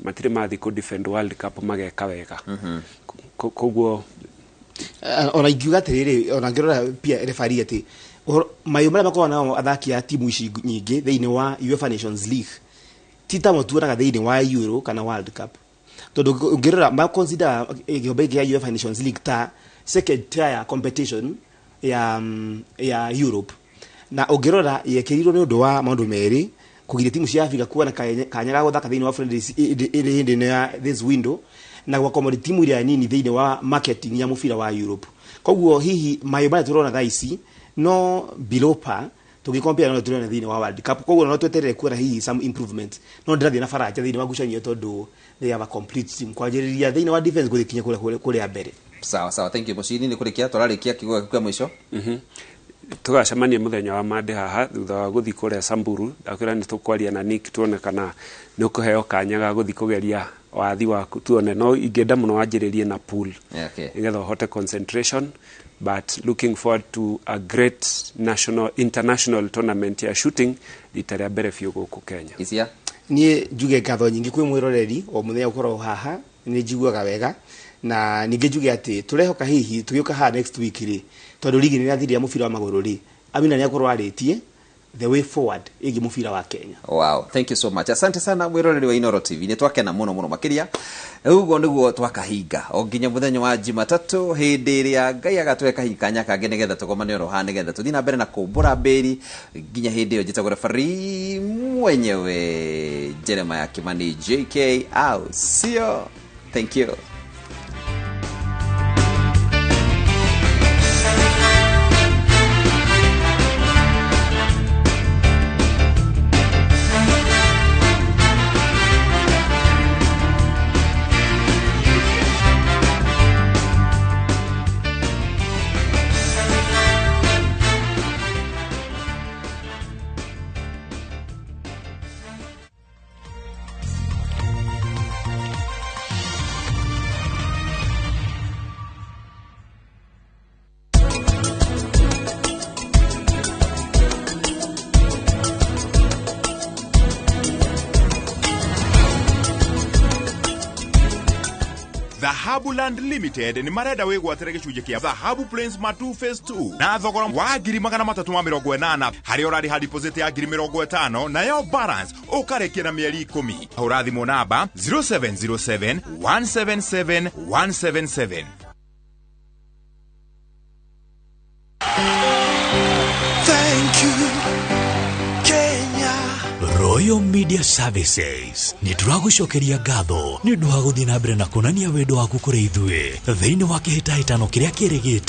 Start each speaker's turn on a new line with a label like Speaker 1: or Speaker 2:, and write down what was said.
Speaker 1: Matirĩ mathiĩ kũ defend World Cup mageka wega. Koguo
Speaker 2: Ona ingiuga atĩrĩrĩ, ona ngĩrora pia referee atĩ mayũ marĩa makoragwo nao athaki a timu ici nyingĩ thĩinĩ wa UEFA Nations League ti tamo tuonaga thĩinĩ wa Euro kana World Cup, tondũ ũngĩrora ma consider gĩkombe gĩa UEFA Nations League ta second tier competition ya Europe. Na ũngĩrora yekĩrirwo nĩ ũndũ wa maũndũ merĩ: kũgiria timu cia Africa kuona kanya ga gũthaka thĩinĩ wa friendlies ĩrĩ hĩndĩ ĩno ya this window, na gwakomodi timu iria nini thĩinĩ wa marketing ya mũbira wa Europe. Koguo hihi mayũ marĩa tũrona thaa ici no below par tũgĩcompare no tũrona thĩinĩ wa World Cup. Koguo no tweterere kuona hihi some improvement, no ndĩrathiĩ na Faranja thĩinĩ wa ngucanio tondũ they have a complete team kwanjĩrĩria thĩinĩ wa defense gũthiĩ kinya kũrĩa mbere.
Speaker 3: Sawa sawa, thank you. Mucini nĩ kũrĩkia tũrarĩkia, kiugo gĩaku kĩa mũico.
Speaker 1: Tũgacemania mũthenya wa mande haha thutha wa gũthiĩ kũrĩa Samburu. Ndakwĩra nĩ tũkwaria na Nick tuone kana nĩ ũkũheo kanya ga gũthiĩ kũgeria wathi waku tuone, no ingĩenda mũno wanjĩrĩrie na pool nĩgetha ũhote concentration. But looking forward to a great national international tournament ya shooting rita rĩa mbere biũ gũkũ Kenya.
Speaker 3: Isia.
Speaker 2: Niĩ njuge ngatho nyingĩ kwĩ mwĩroreri o mũthenya ũkoragwo haha, nĩ njiguaga wega, na ningĩ njuge atĩ tũrehoka hihi tũgĩũka haha next week rĩ, tondũ ligi nĩ ĩrathirire mũbira wa magũrũ rĩ, Amina nĩ akorwo arĩtie the way forward ĩgiĩ mũbira wa Kenya.
Speaker 3: Wow, thank you so much. Asante sana mwiroreri wa Inoro TV. Nĩ twakena mũno mũno makĩria. Ũguo nĩguo twakahinga o nginya mũthenya wa Jumatatu hĩndĩ ĩrĩa Ngai agatũhe kahinga kanya kangĩ nĩgetha tũgomane oro haha nĩgetha tũthiĩ na mbere na kũmbũra mbĩri. Nginya hĩndĩ ĩyo, njĩtagwo referee mwenyewe Jeremiah Kimani JK out. See you. Thank you.
Speaker 4: Dhahabu Land Limited nĩ marenda wĩgwatĩre gĩcunjĩ kĩa Dhahabu Plains Matu Phase 2 na thogora wa 380,000, harĩa ũrarĩha deposit ya 50,000 nayo balance ũkarĩkia na mĩeri 10. Hũra thimũ namba 0707 177 177.
Speaker 5: Thank you, Kenya.
Speaker 6: Royal Media Services nĩ tũragũcokeria ngatho nĩ ũndũ wa gũthiĩ na mbere na kuonania wendo waku kũrĩ ithuĩ thĩinĩ wa kĩhĩtahĩtano kĩrĩa kĩrĩgĩte.